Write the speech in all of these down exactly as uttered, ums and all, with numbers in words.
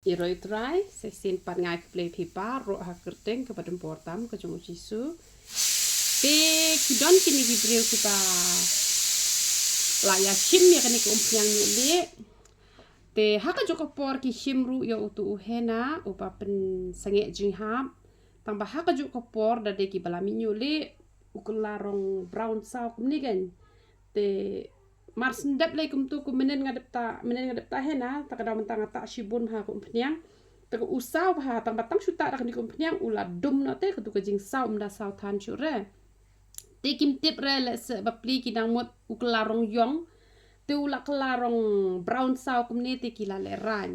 Ïaroh ïa U Trai, sa shisien pat nga ai khublei ïa phi baroh ha ka kyrteng kaba donbor tam ka jong U Jisu. Te ki don kine ki briew kiba la ïa shim ïa kane ka umphniang ñiuh lieh. Te ha kajuh ka por ki shim ruh ïa utu u hena uba pynsangeh jinghap. Tangba ha kajuh ka por da dei kiba la mih ñiuh lieh, u kylla rong brown saw kumne kein. Te mar shen dep lei kumtu kum mynnin nga dep tah, mynnin nga dep tah hena, ta ka daw mynta nga tah shibun bha ka umphniang. Te ka u saw bha, tangba tang shu tah da kane ka umphniang u la dum noh te, katu ka jingsaw ym da saw than shuh re. Te kim tip re, lehse bapli ki dang mut u kylla rong ïong, te u la kylla rong brown saw kumne te ki la lehraiñ.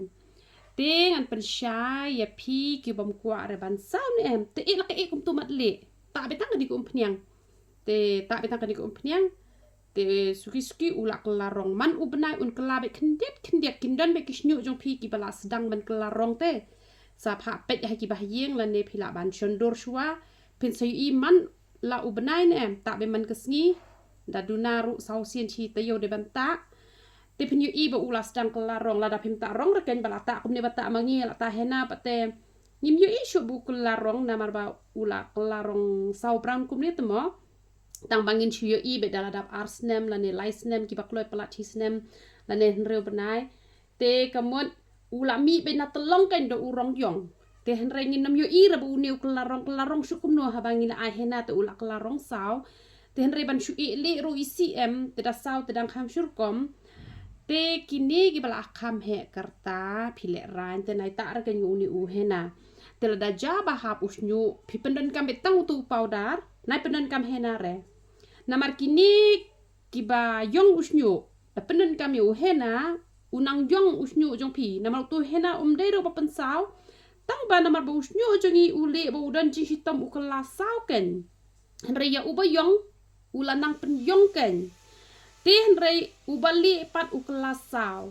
Te ngan pynshai ïa phi ki bym kwah re ban saw ne em, te ïeh la ka ïeh kumtu mat lieh. Tah beit tang kane ka umphniang. Te tah beit tang kane ka umphniang. Te suki suki u la kylla rong, man u bnai un kylla beit khyndiat khyndiat. Kin don beit ki shñiuh jong phi kiba la sdang ban kylla rong te. Sa pha peit ha kiba ha ïing lane phi lah ban shon dur shuwa. Phin sa ïohi man la u bnai ne em, tah beit man ka sngi. Da duna ruh saw sien shi taïew dei ban tah. Te phin ïohi ba u la sdang kylla rong, lada phim tah rong re kein ba la tah kumne ba tah ma ngi, la tah hena pat te ngim ïohi shuh ba u kylla rong, namar ba u la kylla rong saw brown kumne te mo. Tang ba ngin shu ïohi beit da la dap ar snem lane lai snem, kiba kloi palat shi snem lane hynriew bnai. Te ka mut u la mih beit na tyllong kein da u rong ïong. Te hynrei ngin nym ïohi re ba une u kylla rong, kylla rong shuh kumno, haba ngi la ai hena te u la kylla rong saw. Te hynrei ban shu ïeh lieh ruh isih em, te da saw te dang kham shu rukom. Te kine kiba la kham heh ka rta phi lehraiñ, te nai tah re kein ïa une u hena. Te lada jia ba hap u shñiuh, phi pyndonkam beit tang utu u powder, nai pyndonkam hena re. Namar kine kiba ïong u shñiuh, da pyndonkam ïa u hena, u nang ïong u shñiuh jong phi. Namar utu u hena um dei ruh ba pynsaw. Tang ba namar ba u shñiuh jong ngi u lieh ba u don jingshitom u kylla saw kein. Hynrei ïa uba ïong u la nang pynïong kein. Te hynrei uba lieh pat u kylla saw.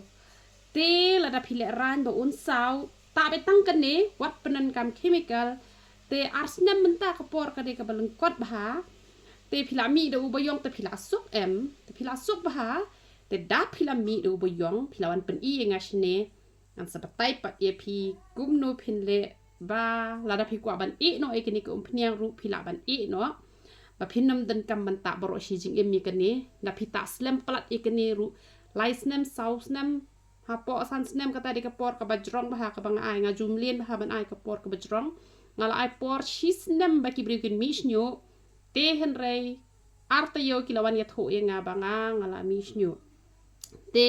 Te lada phi lehraiñ ba un saw, tah beit tang kane, wat pyndonkam chemical. Te ar snem mynta ka por ka dei kaba lyngkot bha. Te phi la mih da uba ïong te phi la suk em, te phi la suk bha. Te da phi la mih da uba ïong, phi la wan pyni ïa nga shane. Ngan sa batai pat ïa phi kumno phin leh ba lada phi kwah ban ïeh noh ïa kane ka umphniang ruh phi lah ban ïeh noh. Ba phin nym donkam ban tah baroh shi jingim ïa kane. Da phi tah slem palat ïa kane ruh lai snem, saw snem, hapoh san snem kata dei ka por kaba jrong bha kaba nga ai, nga ju mlien bha ban ai ka por kaba jrong. Nga la ai por shi snem ba ki briew kin mih shñiuh. Te hynrei ar taïew ki la wan ïathuh ïa nga ba nga, nga la mih shñiuh. Te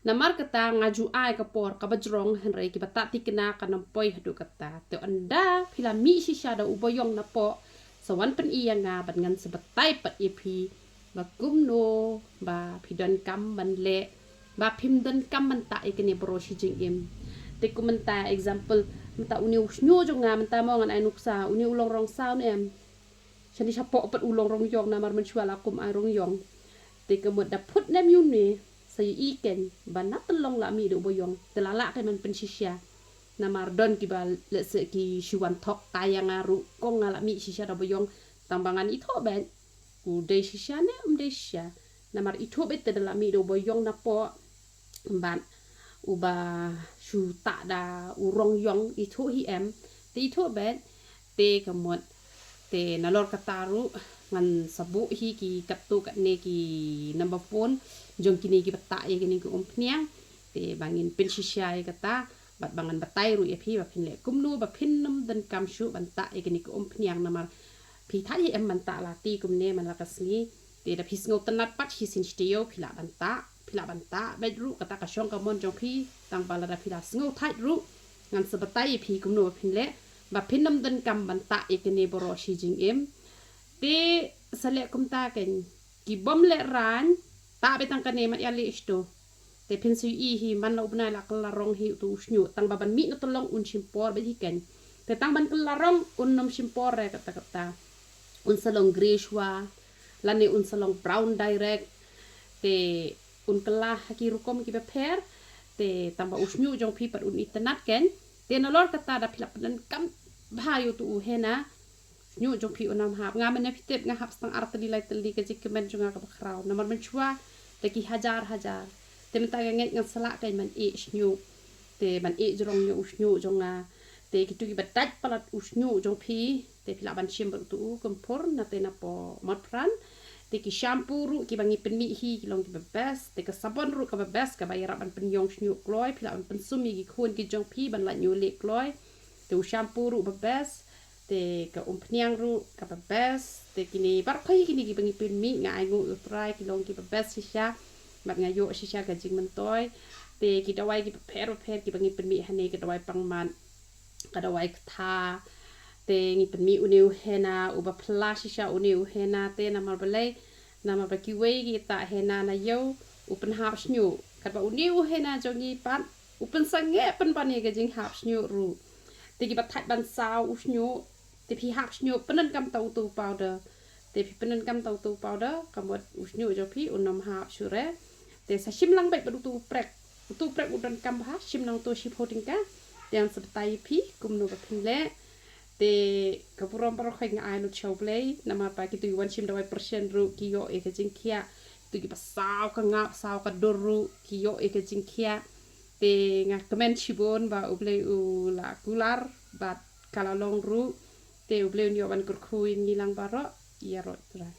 namar kata nga ju ai ka por kaba jrong, hynrei kiba tah thikna kan nym poi haduh kata. Te ynda phi la mih shisha da uba ïong napoh, sa wan pyni ïa nga bad ngan sa batai pat ïa phi ba kumno ba phi donkam ban leh, ba phim donkam ban tah ïa kane baroh shi jingim. Te kum mynta example, mynta une u shñiuh jong nga mynta mo, ngan ai nuksa, une u long rong saw ne em. Shane shapoh pat u long rong ïong, namar mynshuwa la kum ai rong ïong. Te ka mut da phut ne em ïa une, sa ïohi kein ba na tyllong la mih da uba ïong. Te la lah kein ban pynshisha. Namar don kiba lehse ki shu wan thok tai ïa nga ruh, kong nga la mih shisha da uba ïong. Tang ba ngan ithuh beit, u dei shisha ne um dei shisha. Namar ithuh beit te da la mih da uba ïong napoh, bad uba shu tah da u rong ïong, ithuh hi em. Te ithuh beit. Te ka mut, te nalor kata ruh ngan sa buh hi ki katto katne ki number phone jong kine kiba tah ïa kane ka umphniang. Te ba ngin pynshisha ïa kata bad ba ngan batai ruh ïa phi ba phin leh kumno ba phin nym donkam shuh ban tah ïa kane ka umphniang. Namar phi thait hi em ban tah lati kumne man la ka sngi. Te da phi sngewtynnat pat shisien shi taïew phi lah ban tah, phi lah ban tah beit ruh, kata ka shong ka mon jong phi. Tang ba lada phi la sngew thait ruh, ngan sa batai ïa phi kumno ba phin leh ba phin nym donkam ban tah ïa kane baroh shi jingim. Te sa leh kumta kein, ki bym lehraiñ, tah beit tang kane, mat ïaleh shto. Te phin sa ïohi hi man la u bnai la kylla rong hi utu u shñiuh, tang ba ban mih na tyllong un shim por beit hi kein. Te tang ban kylla rong un nym shim por re katta katta. Un sa long grey shuwa lane un sa long brown direct. Te un kylla ha ki rukom kiba pher. Te tang ba u shñiuh jong phi pat un itynnat kein. Te nalor kata da phi la pyndonkam bha ïa utu u hena, shñiuh jong phi un nym hap. Nga mynne phi tip nga hap tang ar tylli lai tylli, ka jingkmen jong nga kaba khraw. Namar mynshuwa da ki hajar hajar. Te mynta nga ngeit ngan sa lah kein ban ïeh shñiuh. Te ban ïeh jrong ïa u shñiuh jong nga. Te kitu kiba dait palat u shñiuh jong phi, te phi lah ban shim bad utu u kynphur na te na po mat pran. Te ki shampoo ruh kiba ngi pynmih hi ki long kiba best. Te ka sabon ruh kaba best, kaba ïarap ban pynïong shñiuh kloi, phi lah ban pynsum ïa ki khun ki jong phi ban lait ñiuh lieh kloi. Te u shampoo ruh ba best. Te ka umphniang ruh kaba best. Te kine baroh hi kine kiba ngi pynmih, nga ainguh ïa u Trai, ki long kiba best shisha. Bad nga ïoh shisha ka jingmyntoi. Te ki dawai kiba pher ba pher kiba ngi pynmih hangne, ka dawai pangmat, ka dawai ktha. Te ngi pynmih une u henna, uba phylla shisha une u henna, te namar balei, namar ba kiwei ki tah henna na ïew u pynhap shñiuh. Katba une u henna jong ngi pat u pynsangeh pynban ïa ka jinghap shñiuh ruh. Te kiba thait ban saw u shñiuh, te phi hap shñiuh pyndonkam ta utu u powder. Te phi pyndonkam ta utu u powder, ka mut u shñiuh jong phi un ym hap shuh re. Te sa shim lang beit bad utu u prek. Utu u prek u donkam bha, shim nangto shiphew tyngka. Te ngan sa batai ïa phi kumno ba phin leh. Te ka burom baroh hi nga ai lut sha U Blei, namar ba kitu ki wan shim dawai pyrshah ruh ki ïoh ïa ka jingkhiah. Kitu kiba saw ka ngap, saw ka dur ruh ki ïoh ïa ka jingkhiah. Te nga kmen shibun ba U Blei u la kular bad ka la long ruh. Te U Blei un ïoh ban kyrkhu ïa ngi lang baroh. Ïaroh Trai.